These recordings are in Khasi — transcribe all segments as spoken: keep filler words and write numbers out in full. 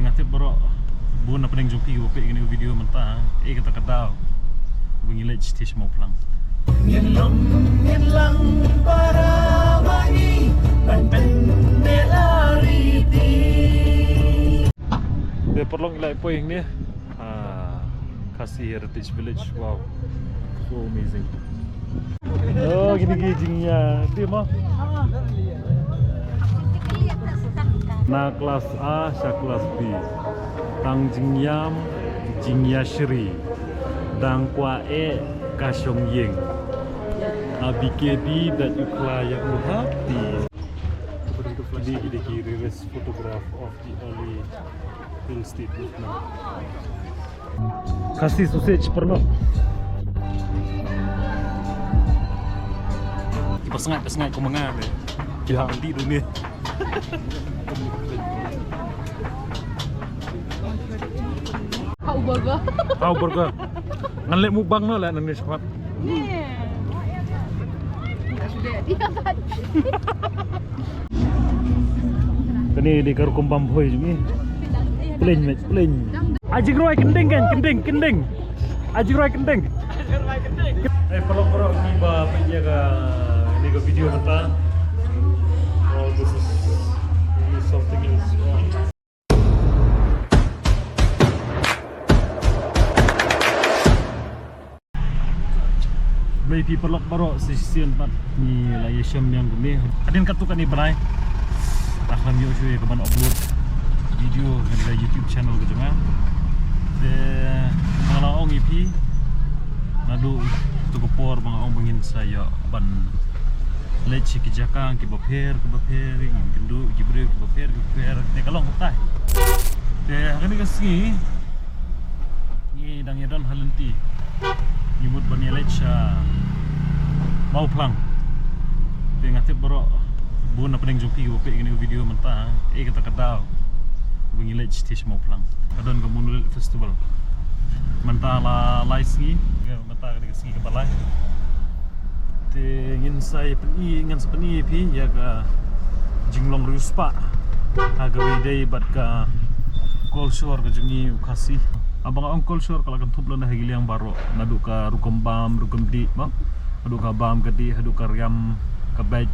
Nga tip baroh bun na pdeng jong phi ba peit kane ka video mynta, eh, kata ka daw ba ngi leit sha Mawphlang. Ngin long ngin lang para ba ngi ban pynlong la riti. Te paralok, ngi la ïa poi hangne. Ah, Khasi Heritage Village, wow. So amazing. Oh, kine ki jingïa, dei mo? Na klas A sha klas B. Tang jingïam, jingïashri. Dang kwah eh ka shong ïing. A B K D dat ïa u khlaiñ ïa u hati. Kine ki dei ki rarest photograph of the early Hill State Movement. Khasi sausage, paralok. Ki ba sngaid, ba sngaid kum nga ne. Ki hap mandi duni. Hau burger. Hau burger. Ngan leh mukbang noh leh nangne shakhmat. Ni. Sudah dia kan. Kane dei ka rukom bam bhoi jong ngi. Pleng, mate, pleng. Ai jingrwai kynding kan, kynding, kynding. Ai jingrwai kynding. Eh, paralok, paralok, ngi ba peit ïa kane ka video mynta. Oh, this is really something else. Khublei phi paralok baroh, sa shisien pat ngi la ïashem biang kumne. Hadien katto katne bnai, nga khlem ïoh shuh ïa ka ban upload video ha ka YouTube channel ka jong nga. Te nga la ong ïa phi naduh kato ka por ba nga ong ba ngin sa ïoh ban leit sha ki jaka kiba pher kiba pher, ngin kynduh ki briew kiba pher kiba pher. Te ka long kumta. Te ha kane ka sngi ngi dang ïadon ha lynti. Ngi mut ban ïaleit sha Mawphlang. Te nga tip baroh bun na pdeng jong phi kiba peit kane ka video mynta, eh, kata ka daw ba ngi leit sha Mawphlang. Ka don ka Monolith Festival mynta la lai sngi. Mynta ka dei ka sngi kaba lai. Te ngin sa ïa pyni, ngin sa pyni ïa phi ïa ka jinglong riewspah ha kaba ïadei bad ka culture ka jong ngi u Khasi. Haba nga ong culture ka la kynthup lane ha ki liang baroh, naduh ka rukom bam rukom dih, mo, haduh ka bam ka dih, haduh ka riam ka beit,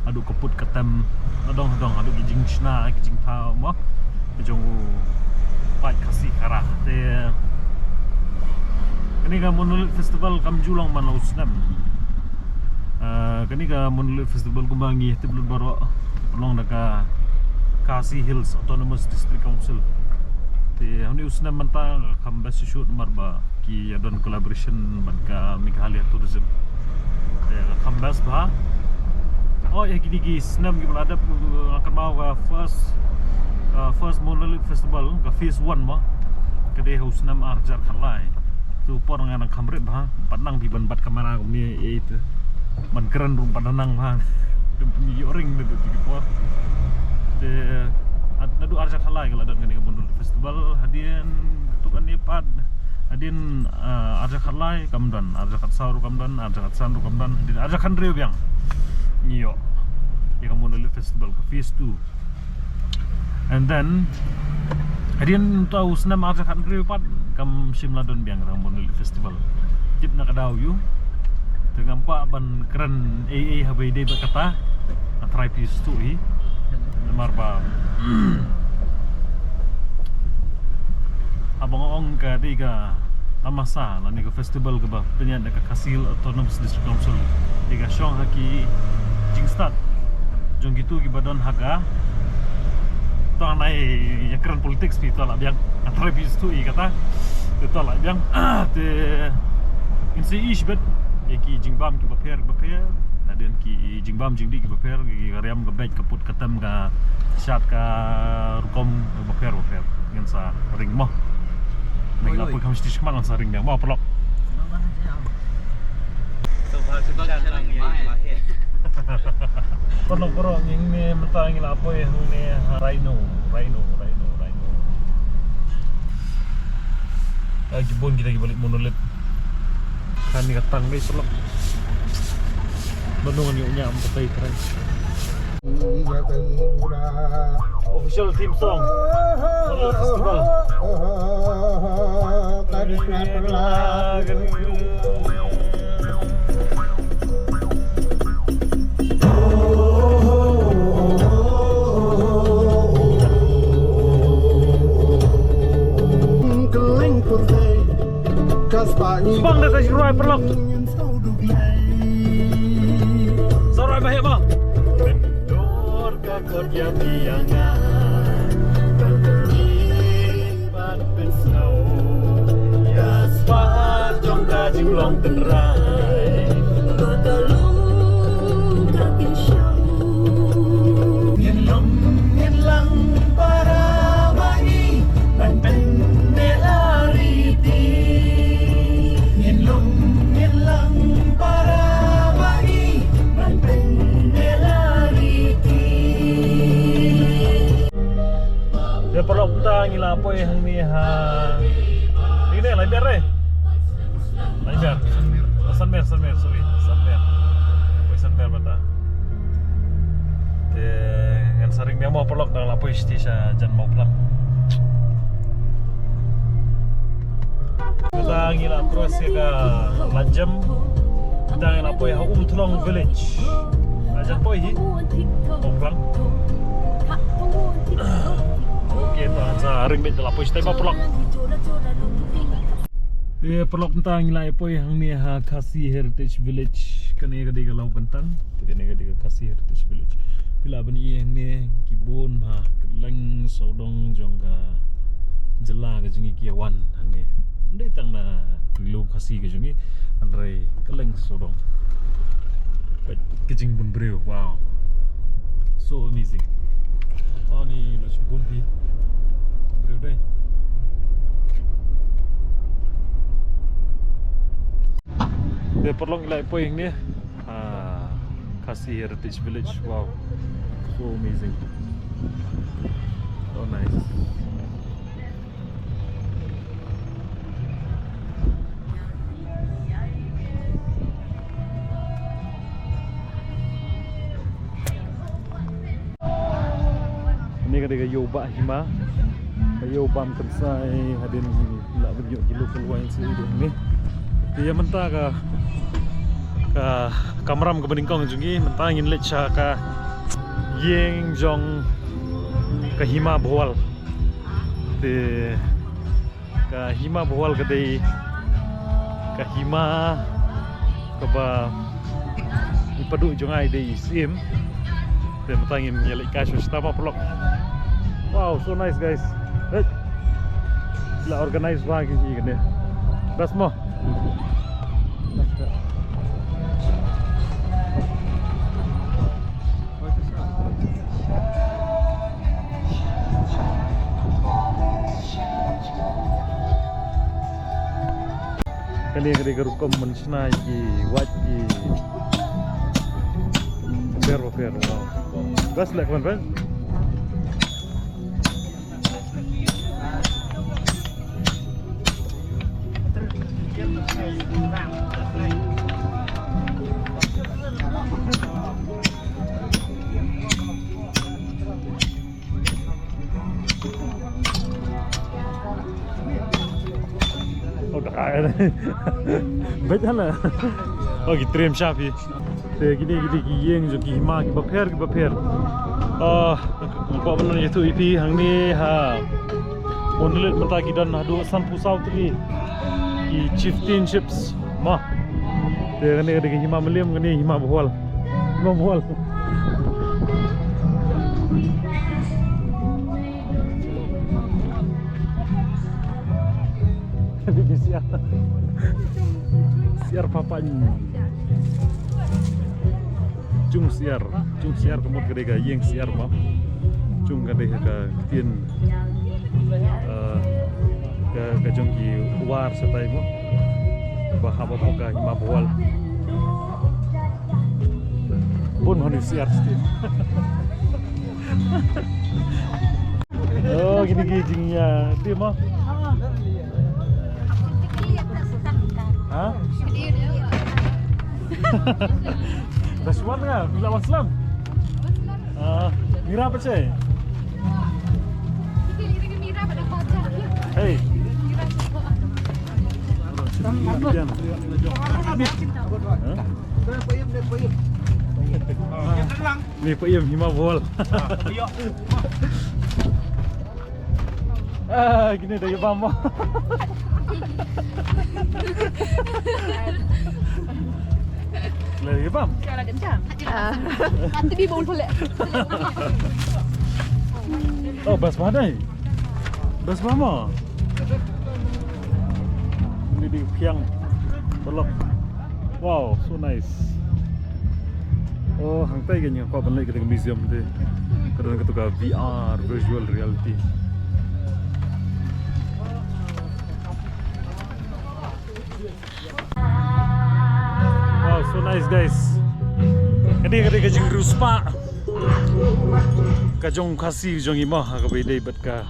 haduh ka put ka tem, hadong hadong, haduh ki jingshna ki jingthaw, mo, ka jong u paid Khasi Khara. Te kane ka Monolith Festival kam ju long man la u snem. Ah, kane ka Monolith Festival kumba ngi tip lut baroh, long da ka Khasi Hills Autonomous District Council. Te ha une u snem mynta kam best shoot namar ba ki ïa don collaboration bad ka Meghalaya Tourism. Te kam best bha. Oh, ïa kine ki snem kiba la dep, uh, nga kynmaw ka first, uh, first Monolith Festival, ka phase one mo, ka dei ha u snem ar hajar khatlai. Te u por nga nang kham rit bha, pat nang phi ban bat kamera kumne, eh, te ban kren ruh pat nang bha. Te pynïoh ring te ki por. Te naduh ar hajar khatlai ka la don kane ka Monolith Festival, hadien katto katne pat, hadien, ah, ar hajar khatlai kam don, ar hajar khatsaw ruh kam don, ar hajar khatsan ruh kam don, hadien ar hajar khathynriew biang ngi ïoh ïa ka Monolith Festival ka phase two. And then hadien mynta u snem ar hajar khathynriew pat kam shym la don biang ka Monolith Festival. Tip na ka daw ïa u. Te ngam kwah ban kren ei ei haba ïadei bad kata. Nga tharai phi sngewthuh hi. Namar ba haba nga ong ka dei ka tamasa lane ka festival kaba pynïaid da ka Khasi Hills Autonomous District Council, dei ka shong ha ki jingstad jong kito kiba don ha ka. To ngan ïa kren politics phi to lah biang. Nga tharai phi sngewthuh ïa kata. Te to lah biang. Te ngin sa ïohi shibit ïa ki jingbam kiba pher kiba pher. Hadien ki jingbam jingdih kiba pher, ki ka riam ka beit ka put ka tem ka shad ka rukom kiba pher ba pher. Ngin sa ring mo. Ngi la poi kham shisha khmat ngan sa ring biang mo paralok. Paralok paralok, ngi mynta ngi la poi hangne ha Rhino, Rhino, Rhino, Rhino. Ah, ki bun kita kiba leit Monolith. Kane ka tang dei paralok. Ba nang ïoh ñiam ka tai trai. Official theme song. Sbang da ka jingrwai paralok. Sa rwai ba heh ba. Ka kot ïa phi ïa nga, ban pyni bad pynsngew ïa spah jong ka jinglong tynrai. Ba ka long ka kynshew. Ngin lum ngin lang para ba ngi ban pynneh la riti. Ngin lum ngin lang para ba ngi ban pynneh la riti. Ïa paralok, mynta ngi la poi hangne ha. Ine Laimer eh. Laimer. Oh, Sanmer, Sanmer, sorry. Sanmer. Poi Sanmer mynta. Te ngan sa ring biang mo paralok, dang la poi sha jan Mawphlang. Mynta ngi la cross ïa ka Lajam. Mynta ngi la poi ha Umthlong village. Lajam poi hi Mawphlang. Okay, ta sa ring beit la poi sha tai ba paralok. Te paralok, mynta ngi la poi hangne ha Khasi Heritage Village. Kane ka dei ka Lawbentang. Te kane ka dei ka Khasi Heritage Village. Phi lah ban ïohi hangne ki bun bha kylleng sawdong jong ka jylla ka jong ngi ki wan hangne. Ym dei tang na ka ri lum Khasi ka jong ngi, hynrei kylleng sawdong. Ka jingbun briew, wow. So amazing. Ani la shibun phi. Briew dei. Te paralok, ngi la poi hangne. Ah, Khasi Heritage Village. Wow. So amazing. So nice. Kane ka dei ka ïew bah hima. Ka ïew bam kynsai hadien hi, lah ban ïoh ki local wine sha ïew bah hima. Te ïa mynta ka, ka kamram kaba nyngkong jong ngi, mynta ngin leit sha ka ïing jong ka Hima Bhowal. Te ka Hima Bhowal ka dei ka hima kaba i paduh jong nga i dei i syiem. Te mynta ngin ïa leit kai sha shatei ma paralok. Wow, so nice guys. Hey. La organize bha ki hi kane. Best mo. Kane ka dei ka rukom ban shna ïa ki wait ki pher ba pher. Best leh kmen pher. Oh, da ka. Beit hala. Oh, ki triem sha phi. Te kine ki dei ki ïing jong ki hima kiba pher kiba pher. Ah, nga kwah ban ïathuh ïa phi hangne ha Monolith mynta ki don haduh sanphew saw tylli ki chieftainships. Ma. Te kane ka dei ka Hima Mylliem, kane Hima Bhowal. Hima Bhowal. Dei ki syiar. Syiar Papaiñ. Jung syiar, jung syiar ka mut ka dei ka ïing syiar ma. Jung ka dei ka ktien, eh, ka, ka jong ki War shatai mo. Ba haba ka Hima Bhowal. Bun hani syiar syiar. Oh, kine ki jingïa, dei mo? Ha? Dah shuwa nga, bila wan slem. Ah, mira apa cai? Hey. Ni pa im hi ma bol. Ah, kine da ïa bam. Leh ïa bam. Ah. Ati bi bong pole. Oh, bas ba dai. Bas ba ma. Ni di piang. Belok. Wow, so nice. Oh, hangtai ka ngi kwah ban leit ka museum te. Ka don katu ka V R, virtual reality. Wow, so nice, guys. Kane ka dei ka jingriewspah ka jong Khasi jong ngi mo, ha kaba ïadei bad ka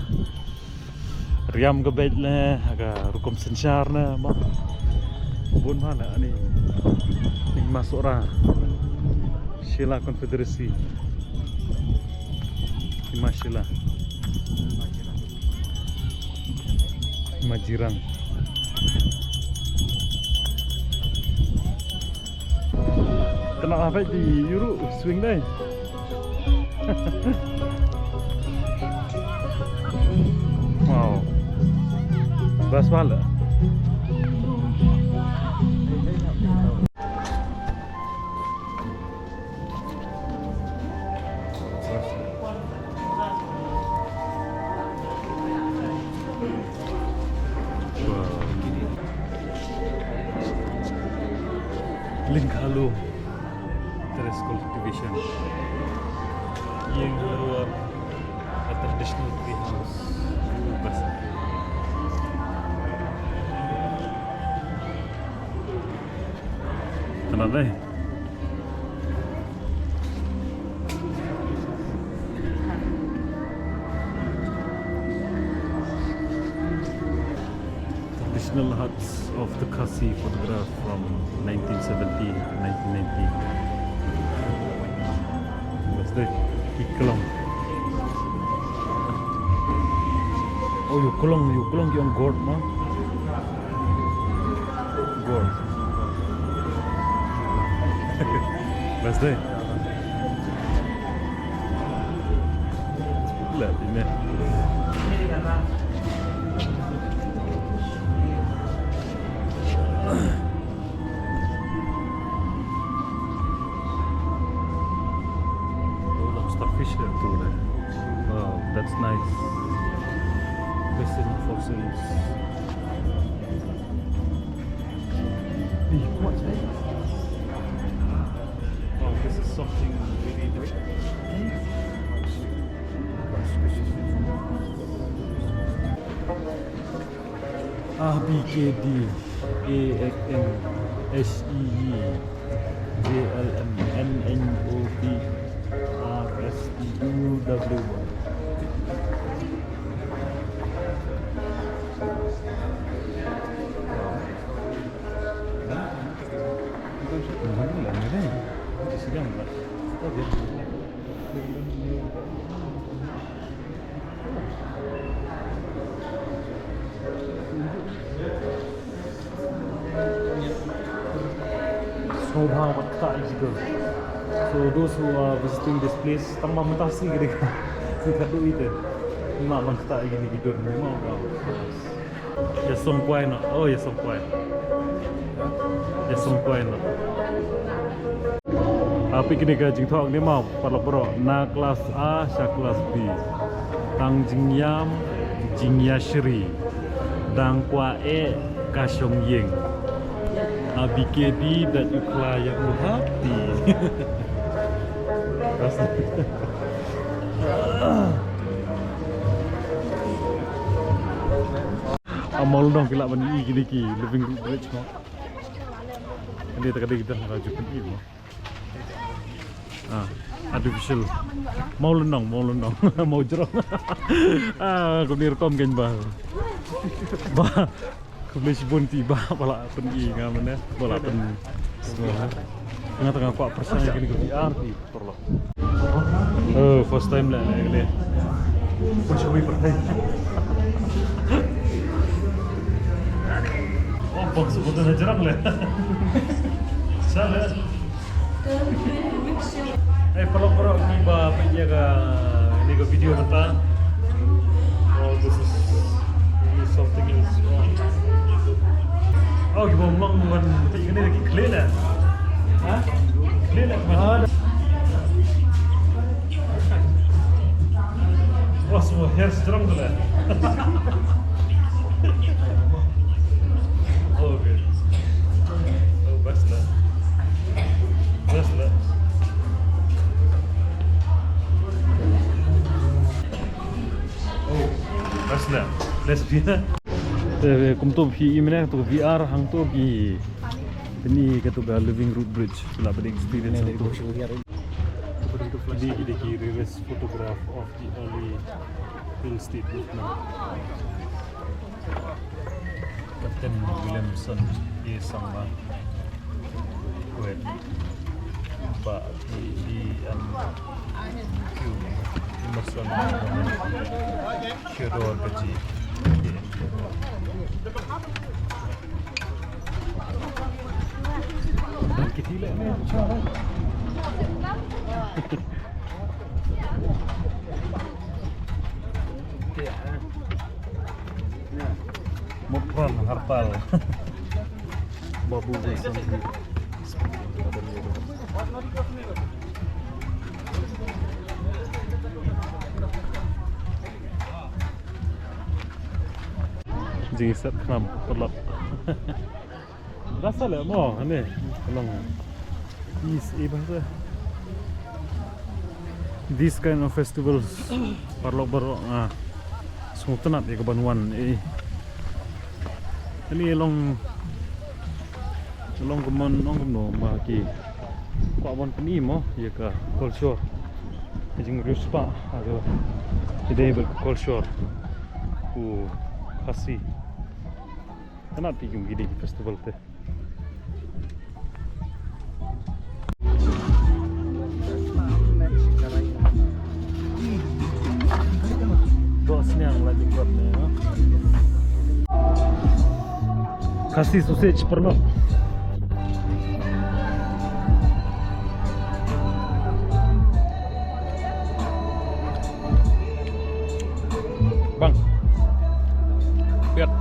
riam ka beit ne, ha ka rukom synshar ne mo. Bun ma la ani. Ni ma Sohra. Shila Confederacy. Ni ma Shila. Ni ma Jirang. Kena apa di yuru swing dai. Wow. Bas bala. Wow. Lingkhalu. Terrace cultivation. Ïing haluar, a traditional tree house. Bas. Kenapa, eh? Traditional huts of the Khasi photograph from nineteen seventy to nineteen ninety. Bas dei, i klong. Oh, ïu klong, ïu klong ki ong gourd ma. Gourd. Bas dei. Lah, ini. Oh, lobster fish here too, eh? Wow, that's nice. Basin fossils. Eh, what, eh? Oh, this is something really big. A B K D, A X N, H E G, J L M, N N O B, R S T U W. Sngewbha ban ktah ïa ki dur. So those who are visiting this place, tang ba mynta sngi ka dei ka sngi khatduh ïa te. Ngim lah ban ktah ïa kine ki dur, ngim lah ban. Ïa song kwai noh. Oh, ïa song kwai. Ïa song kwai noh. Happy kine ka jingthoh ne ma paralok baroh, na klas A sha klas B. Tang jingïam jingïashri. Dang kwah eh ka shong ïing. A B K D dat u kla ïa u happy. A Mawlynnong ki lah ban ïohi kine ki living root bridge mo. Kane te ka dei kita ha ka jukut i mo. Ah, artificial. Mawlynnong, Mawlynnong, Mawjrong. Ah, kumne rukom kein ba. Ba. Kumne shibun ti ba, ba la pyn-i nga mane. Ba la pyn. Nga tang nga kwah pyrshang kine ki V R ti. Oh, first time la, la, la. Pun shui pyrthei. Maksud betul na jerang le. Salah. Ai, paralok baroh kiba peit ïa kane ka video mynta. Oh, this is really something else. Oh, kiba ym long ban peit kane ki khleh leh. Ha? Khleh leh man. Oh, semua hair strong tu lah. Oh, okay. Oh, best lah. Best lah. Oh, best lah. Best view. Eh, kumto phi i mynne to V R hangto phi. Ini katu ka Living Root Bridge. Lah bad experience hangto. Ini, ini ki rarest photograph of the early Hill State movement. Captain Williamson A. Sangma, Kuwait. Bah D. D. M. Q. Emerson, Theodore Gaji. Mukran Harpal. Babu Wilson. Jingïaseng khnam paralok. Rasa leh mo, ane, ka long. Is, eh, bang tu. These kind of festivals, paralok baroh, ah, sngewtynnat ïa ka ban wan, eh. Kane long, long kumno, long kumno, ma ki kwah ban pyni mo ïa ka culture. Ka jingriewspah, ha ka, ïadei bad ka culture u Khasi. Tynnat phi kum ki dei ki festival te. Doh sniang la jingkot ne, ha? Khasi sausage paralok. Bang. Piat.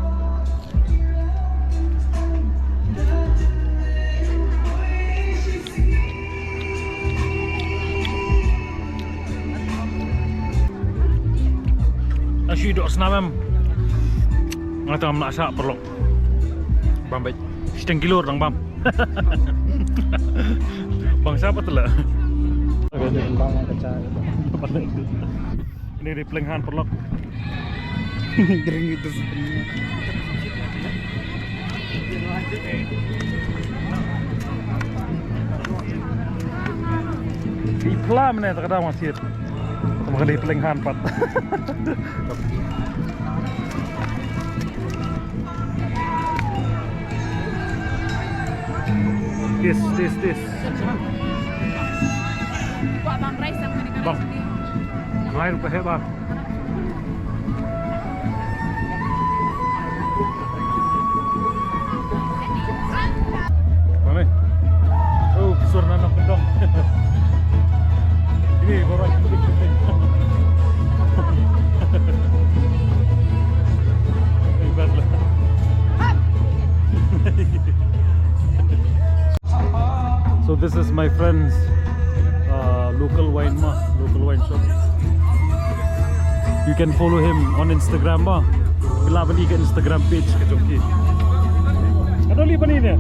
Ashi dok senam em. Ngata mena sa paralok. Bam baik. Setengah kilo dang bam. Bang siapa tu lah? Bang yang kecil. Ini di Pelenghan paralok. Gering itu sebenarnya. Di pelam ni tak ada masjid. Sama kali Pelenghan pat. Tis, tis, tis. Bang. Ngai rupa he bang. Mami. Oh, kisur nanam bendong. Ini baru aja penting-penting. Hebat lah. So this is my friend's, uh, local wine ma, local wine shop. You can follow him on Instagram ma. Phi lah ban i ka Instagram page ka jong ki. Ado li bani ne?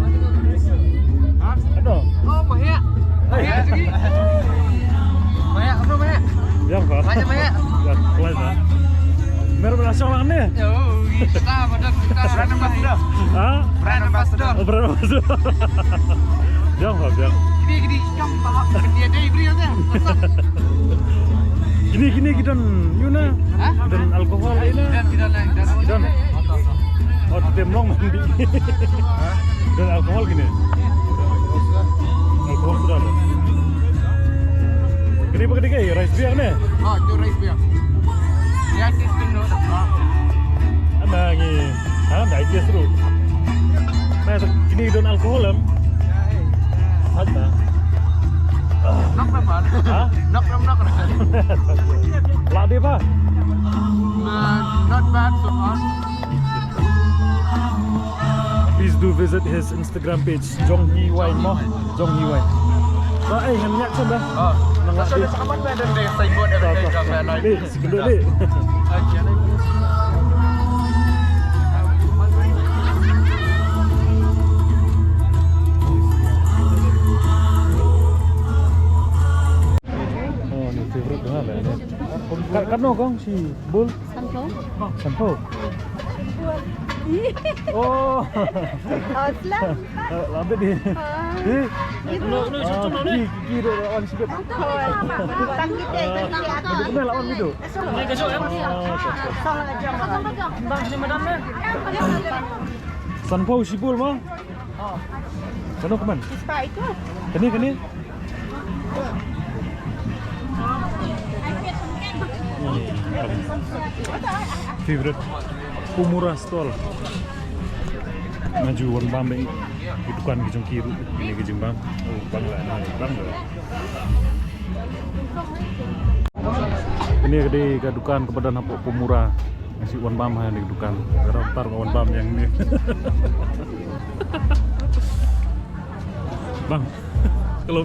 Ha? Ado. Oh, mahek. Mahek sigi. Mahek, apa mahek? Yang apa? Mahek, mahek. Yang lain ah. Mer berasal mana? Yo, kita pada kita. Brand ambassador. Ha? Brand ambassador. Oh, brand ambassador. Jom, jom. Kini, kini, jom, balap. Kini ada beri apa? Kini, kini kita yuna. Ha? Dan alkohol ini. Dan, dan, dan. Dan. Oh, tem long mandi. Ha? Dan alkohol kini. Alkohol sudah ada. Kini pakai tiga rice beer ni. Oh, itu rice beer. Ya, tasting dulu. Ana ngi. Ha, dah itu seru. Kini don alkohol em? Hata. Nok na man. Ha? Nok na nok. Lah dia ba? Not bad so far. Please do visit his Instagram page, Jong Hi Wai mo, Jong Hi Wai. Ba eh, ngam nyak sa ba? Oh. Nang sa sa kapan ba dan deh sa ikut ada sa sa sa. Ni, si gendut ni. Oh, ni favorite dah lah ni. Kat kat no kong si Bul? Sanpho. Sanpho. Oh. Oh, slam. Lambat ni. Ah. Eh? Gitu. No, no, no, no. Ki, ki, ki, lawan sikit. Tang kita, kita. Kita lawan gitu. Ni kasut ya. Bang, ni madam ya. Sanpho si Bul mo. Kano kman? Ispa itu. Kani, kani? Favorite Pumura stall. Nga ju wan bam bang. Ki dukan ki jong ki ruh. Ini ki jingbam. Oh, bang lah, bang lah. Ini ka dei ka dukan kaba don hapoh Pumura. Nga shu wan bam ha kane ka dukan. Ka dang tar nga wan bam ïa kane. Bang. Kalau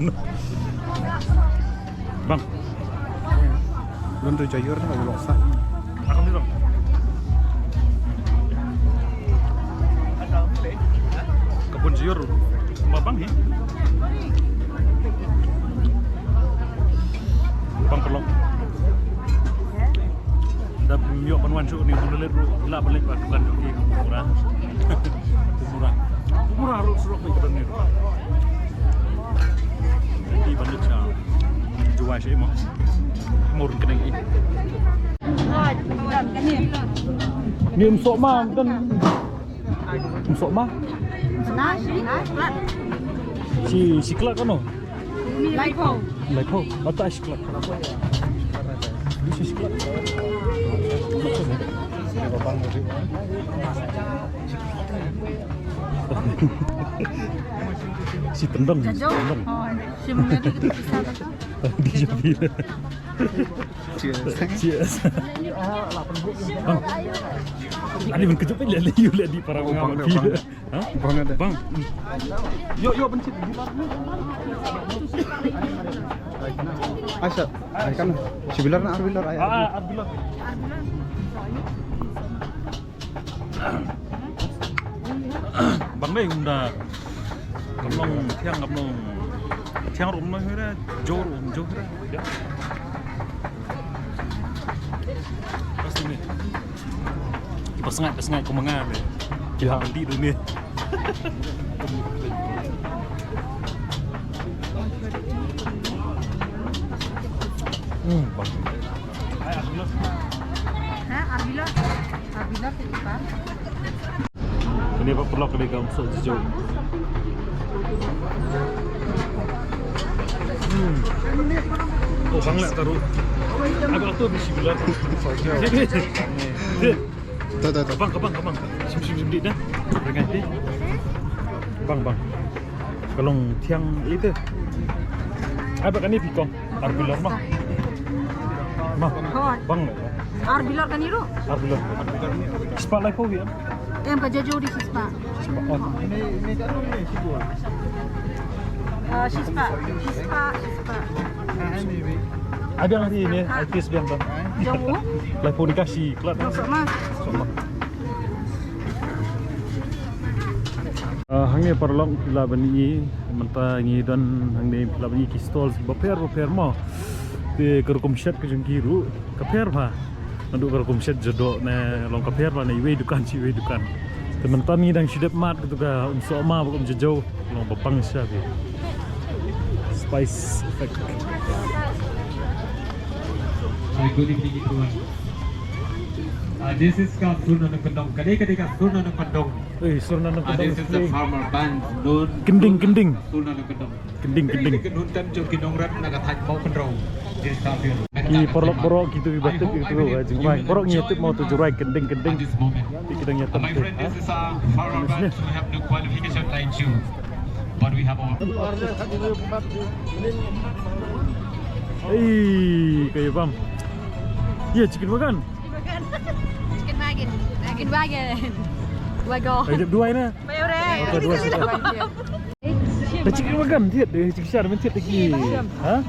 bang. Lun tu jayur na, ulok sa. Akan ni bang. Ka bun jayur. Ma bang hi. Bang pelok. Da ym ïoh ban wan shuh ni, bun leit ruh, la ban leit ba dukan jong ki Pumura. Pumura. Pumura ruh surok ni ka don ni. Ki ban leit sha Jowai sha i mo. Mur kane i. Ni um sok ma, don. Um sok ma. Shi, shi khlad kano? Laiphew. Laiphew. Ata shi khlad. Shi, shi khlad. Shi tendang, shi tendang. Oh, shi mungkin kita bisa. Di Shopee. Cheers. Cheers. Bang. Ani ban kejut pun leh leh, leh di para. Oh, bang, bang. Ha? Bang ada. Bang. Yo, yo, pencit. Aisyah, ai kan. Shi bilar na ar bilar, ai. Ah, ar bilar. Bang dei unda. Kam long thiang, kam long thiang ruh ym long hira, jaw ruh ym jaw hira. Ya. Pas ni. Ki ba sngaid, ba sngaid kum nga ne. Ki hap mandi duni. Hmm, bang. Ha, ar bilar. Ar bilar tu, Pak. Kane ba paralok kane ka um sok jijok. Hmm. Oh, bang lah taruh. Agak tu bisi gula. Dah, dah, dah. Bang, bang, bang. Sim, sim, sim, dah. Bang, bang. Ka long thiang ite. Ai ba kane phi kong. Ar bilar ma. Ma. Hooid. Bang. Ar bilar kane ruh. Ar bilar. Shispah laiphew hi em? Em, ka jaw jaw dei shispah. Shispah. Oh. Ah, shispah. Shispah, shispah. Ai biang hi ne, ai pis biang bang. Jaw u? Laiphew ni ka shi khlad. Sok ma. Sok ma. Ah, hangne paralok phi lah ban ïohi, mynta ngi don hangne phi lah ban ïohi ki stalls bapher bapher mo. Te ka rukom shet ka jong ki ruh ka pher bha. Naduh ka rukom shet jadok ne long ka pher bha ne iwei dukan shi iwei dukan. Te mynta ngi dang shu dep mad katu ka um sohma ba kum jaw jaw long ba bang sha phi. Spice effect. Hi, good evening everyone. Ah, this is ka Sur Nongkyndong. Ka dei, ka dei ka Sur Nongkyndong. Eh, Sur Nongkyndong. Ah, this is the farmer band. Kending, kending. Sur Nongkyndong. Kending, kending. Ka nun tam jong ki nongrep na ka thaiñ Mawkynrew. This is ka Sur. Ki paralok baroh kito kiba tip kito, eh, jingmai. Baroh ngi tip mo tu Juroi Kynding Kynding. Ki dang ïa tip. This is a forward batch, we have the qualification line two. But we have our Ei, kayu bam. Ye, chicken wagon. Chicken wagon. Chicken wagon. Wagon. Ai, dep duwai na. Mai ore. Oh, duwai sila. Da chicken wagon thied, da chicken shar men thied lagi. Ha?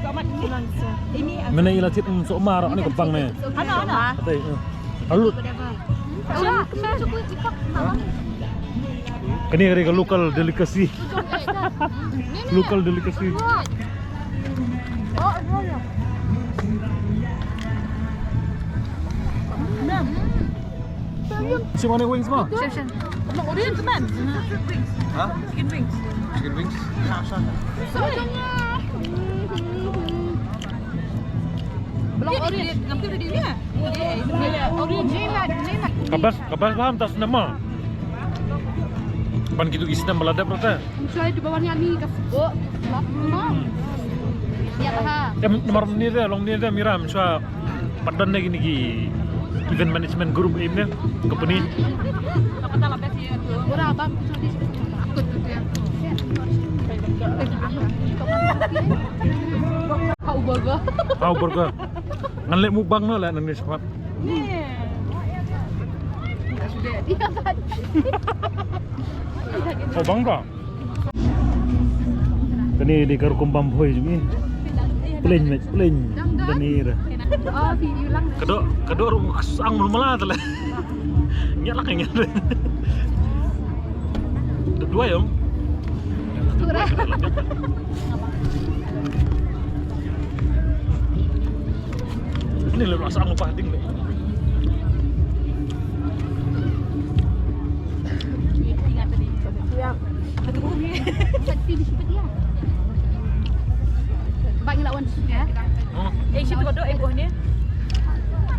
Mena ila thied, mm, sok mar ni ka bang ne. Ana, ana. Atai, eh. Alut. Kane ka dei ka local delicacy. Local delicacy. Shu wan wings mo? Shu, shu. Chicken wings. Ha? Chicken wings. Chicken wings. Ka best, ka best ba mynta snem ma. Ban kito ki snem ba la dep rata. Shuwa di bawah ni ani ka sbuk. Ïa, ha. Em, namar ni de, long ni de, Mira, shuwa pat don de kine ki event management group, em, ne, company. Mura, bam. Hau burger. Hau burger. Ngan leh mukbang noh leh nangne shakhmat. Oh, bang ka. Kane dei ka rukom bam bhoi jong ngi. Plain, mate, plain. Kane dei. Ka doh, ka doh ruh ka sang mala tale. Ngiat lah ka ngiat. Dua, yong. Ini leh rasa anu pah ding leh. Bang ngi lawan ya. Oh. Eh, situ ada eh buahnya.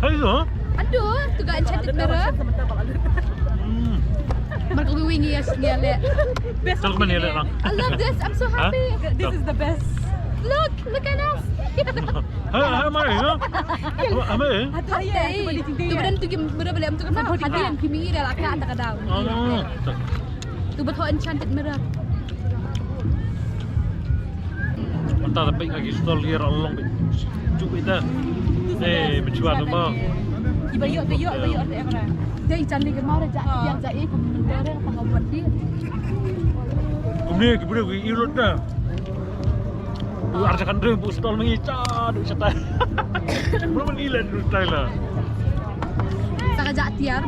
Hai tu, ha? Aduh, tu kan enchanted mirror. Hmm. Mereka wingi ya, ya, leh. Best. Terus mana ya, Lang? I love this. I'm so happy. This is the best. Look, look at us. Hai, hai, mai, ha? Hai, mai. Hati, tu badan tu kim, berapa leh tu kan? Hati yang kimi dah lah, kat, tak ada. Oh. Tu betul enchanted mirror. Mynta ta peit nga ki stall ïa la long beit. Ju beit ta. Eh, mynchwa tu ma. Iba ïoh, iba ïoh, iba ïoh te kamera. Dei jan li kamera ja, ja, eh, kumne ka pangawat di. Kumne ki briew ki irut na. Ar jakan dre bu stall ma ngi cha du cha ta. Belum ilan du tai la. Saka jak tiar.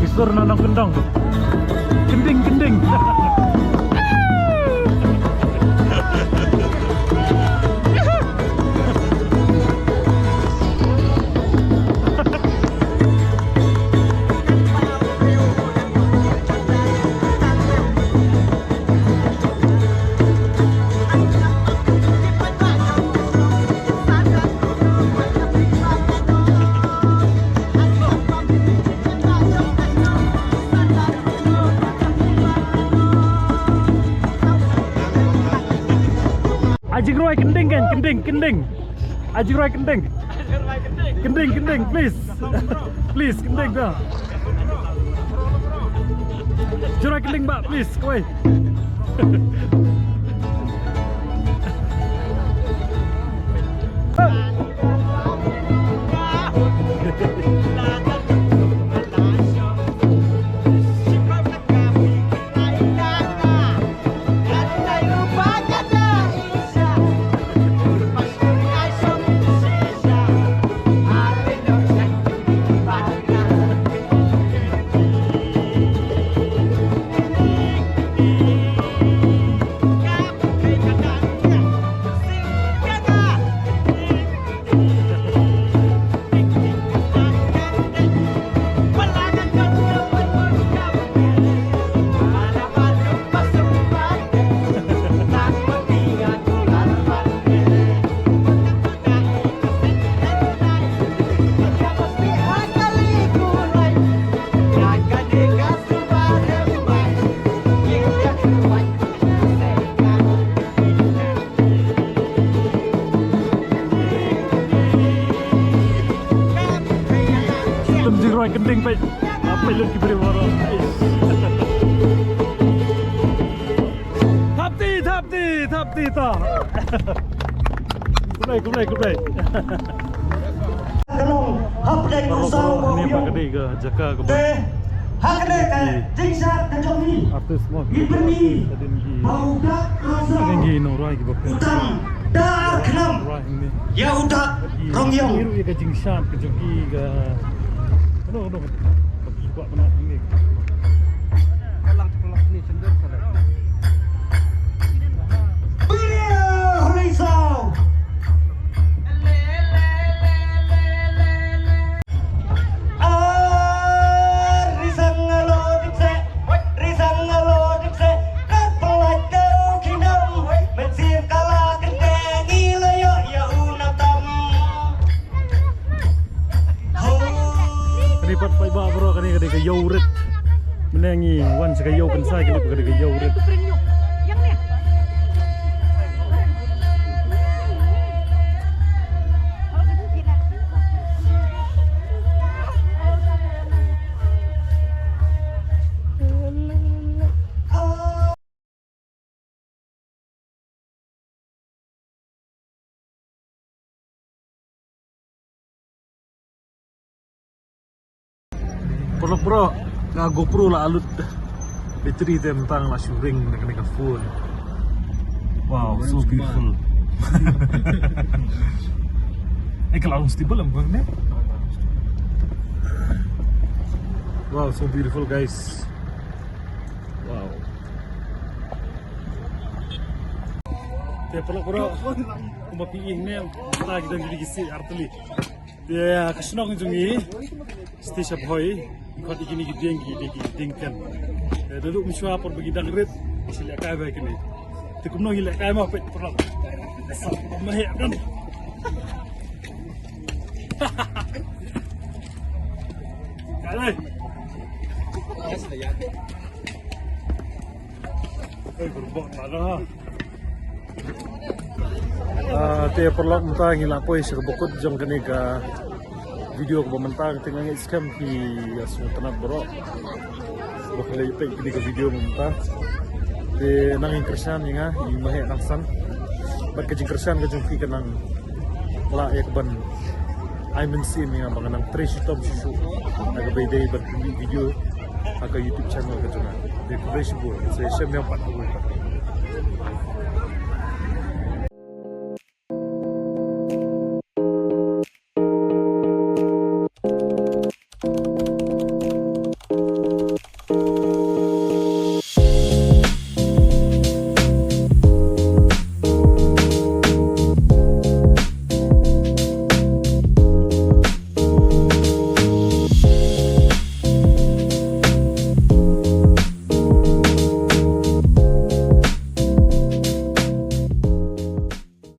Isur na nang kendang. Kending, kending. Ai Jingrwai, kending kan, kending, kending. Ai Jingrwai, kending. Kending, kending, please. Please, kending dah. Jingrwai, kending bah, please, kawei. Kynding peit. Peit lut ki briew baroh. Thap ti, thap ti, thap ti ta. Khublei, khublei, khublei. Ka long hapdeng u saw ba u ïong. Te ha kane ka jingshad ka jong ngi, artist mo, ngi pynmih ba u Dak Rasa u tang da ar khnam ïa u Dak Rongïong. Ïa ka jingshad ka jong ki ka, ano, ano. Ka kwah pynah hangne. Ka lang, ka lang ni sendok salah. Bia huli saw. Ar risang ngalo dikse, risang ngalo dikse, kat pynlait dau kingdom, mynsiem kala kyndeng ila ïoh ïa u nam tam. Kane pat paidbah baroh, kane ka dei ka ïew rit. Mynne ngi wan sha ka ïew kynsai, kane pat ka dei ka ïew rit. Paralok baroh, ka GoPro la lut battery te, mynta nga la shu ring da kane ka phone. Wow, so beautiful. Eh, ka la long stable em, bukan, eh? Wow, so beautiful, guys. Wow. Te paralok baroh, kumba phi ïohi ne, ta ki dang ki dang ki si artylli. Te ka shnong jong ngi, stage Bhoi, ngi khot ïa kine ki dieng, ki dieng, ki dieng ken. Te da duh mynshuwa por ba ki dang rit, ngi sa lehkai bha ïa kine. Te kumno ngi lehkai ma peit paralok. Sa ma heh kan. Ka lei. Ei, berbok lah dah. Ah, te paralok, mynta ngi la poi sha kaba kut jong kane ka video kaba mynta, te nga ngeit skhem phi ïa sngewtynnat baroh ba phi la ïa peit kane ka video mynta. Te nang ïeng kyrshan ïa nga, ïa ma heh nang san. Bad ka jingkyrshan ka jong phi ka nang lah ïa ka ban ai mynsiem ïa nga ba ngan nang trei shitom shisha ha kaba ïadei bad pynmih video ha ka YouTube channel ka jong nga. Te khublei shibun, sa ïashem ïa pat kawei pat.